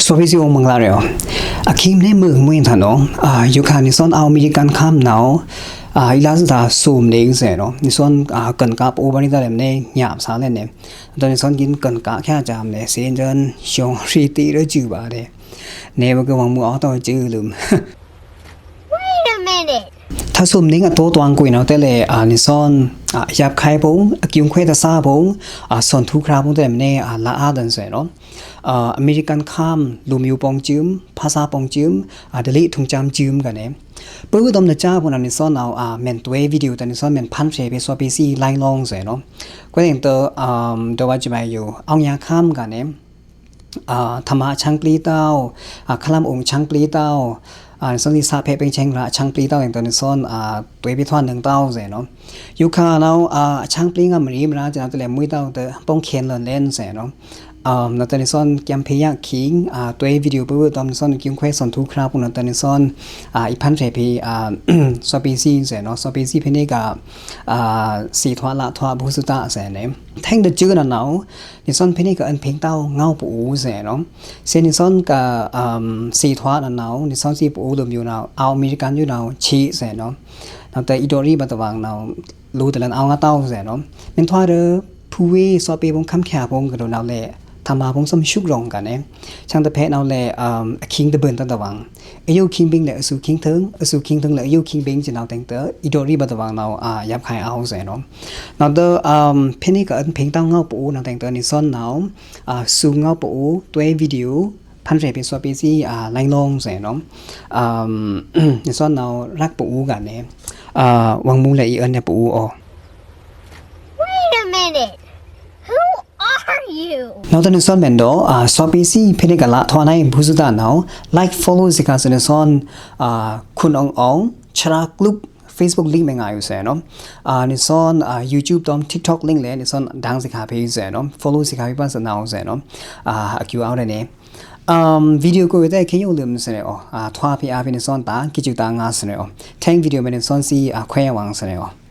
Sopi si ong mangla reo. Akim ne mung mui tano. A, yuka ni son au American kam nao. A, ila sa sum ne se no. Ni son, a, kan kap o bani ta lem ne nyap sa le ne. Ton ni son kin kan ka kya jam ne. Sen jan shong ri ti re ju ba de. Ne ba ke wang mu auto ju lum. Wait a minute. ຖ້າສົມນິງອະໂຕຕວງກຸຍເນາະ ແຕ່ແລ ອາ ນິສອນ ອາ ຫຍາບຄາຍພົງ ອາ ກິວແຄວຕາຊາພົງ ອາ ສອນທຸຄາພົງ ແຕ່ແລ ແມ່ນ ອາ ລະອາດັນແສເນາະ ອາ ອາເມລິກັນຄາມ ລຸມຢູ່ປ່ອງຈືມ ພາສາປ່ອງຈືມ ອາ ດະລິທຸງຈາມຈືມກັນແນ ປຶດອມນະຈາ ພວກນັ້ນນິສອນເອົາ ອາ ແມ່ນຕົວວິດີໂອ ແຕ່ນິສອນແມ່ນພັນເສເປຊອເປຊີ ໄລ່ລອງແສເນາະ ກວແດງເຕີ ອາ ໂດວາຈິມາຢູ່ ອອງຍາຄາມກັນແນ ອາ ທຳມະຊັງປລີເຕົ້າ ອາ ຄະລຳອົງຊັງປລີເຕົ້າ ອາ ສັນຕິສະແພະເປັງແຊງລະຊັງປລີເຕົ້າ ແຕ່ນິສອນ ອາ ຕົວເອເປທອນໜຶ່ງເຕົ້າແສເນາະ ຢູຄາເນາ ອາ ຊັງປລີງາມມະລີມະລາຈະນຳຕະແລມມຸ້ຍເຕົ້າເຕີ ປ່ອງແຄນລອນແລນແສເນາະ ອາ ນຳຕະນິສອນ ກຽມເພຍະຄິງ ອາ ຕົວວິດີໂອປະເວີຕອມນິສອນ ກິງແຄສອນທູຄຣາ ພວກນັ້ນຕະນິສອນ ອາ ອີພັນເສເປ ອາ ຊອບເປຊີແສເນາະ ຊອບເປຊີເພເນກາ ອາ ສີທວາລະທວາບຸສຸຕະແສເນ ແທ່ງເດີຈື່ນະເນາ ນິສອນເພນີ້ກະເອີ້ນເພງເຕົ້າເງົາປະອູແສເນາະ ເຊນິສອນກະ ອາ ຊີທວານະເນົາ ນິສອນຊີປະອູເລີ່ມຢູ່ນາວ ອາວອາເມລິກັນຢູ່ນາວ ຊີແສເນາະ ນາວແຕ່ອີໂດຣີບາຕະວັງນາວ ລູຕະລັນອາວງາເຕົ້າແສເນາະ ເມັນທວາເດີ ພູເວ ຊອເປວົງຄຳແຄວົງກະໂດນາວແລ ທຳມາວົງຊຳຊຸກລົງກະແນ ຊ່າງຕະແພະນາວແລ ອາ ຄິງຕະເບິນຕະຕະວັງ ອາຍຸຄິງບິງແລະອາສຸຄິງເທິງ ອາສຸຄິງເທິງແລະອາຍຸຄິງບິງຈະນາວແຕ່ງເຕີ ອີໂດຣີບາຕະວັງນາວ ອາ ຫຍາບຄາຍເອົາແສເນາະ ນາວເດີ ອາ ເພນີ້ກະເອີ້ນເພງເຕົ້າເງົາປະອູນາວແຕ່ງເຕີ ນິສອນນາວ ອາ ຊູເງົາປະອູ ຕົວວິດີໂອ ພັນເສເປຊອບເປຊີ ອາ ໄລ່ລອງແສເນາະ ອາ ນິສອນນາວ ລັກປະອູກະແນ ອາ ວັງມູແລະອີເອີ້ນແນປະອູອໍ Wait a minute. Who are you? ນາວຕະນິສອນແມ່ນໂດ ອາ ຊອບເປຊີ ເພນິກະລະ ທອນໃນ ບຸສຸຕານາວ ໄລຄ໌ ຟໍໂລ ຊິກາ ເຊນິສອນ ອາ ຄຸນອອງອອງ ຊະລາກຣຸບ ເຟສບຸກລິງແມ່ງາຍຢູ່ແສເນາະ ອາ ນິສອນ ອາ ຢູທູບຕອມ ທິກທອກລິງແລ ນິສອນດັງຊິກາເພແສເນາະ ຟໍໂລຊິກາເພປາສະນາວແສເນາະ ອາ ອາກິວເອົາໄດ້ເນ ອາ ວິດີໂອໂກເວແຕເຄໂຍລືມສະເໜີອອກ ອາ ທວາພີອາພີນິສອນຕາ ກິຈູຕາງາສະເໜີອອກ ແທ່ງວິດີໂອແມນນິສອນຊີ ອາ ແຄວຫວັງສະເໜີອອກ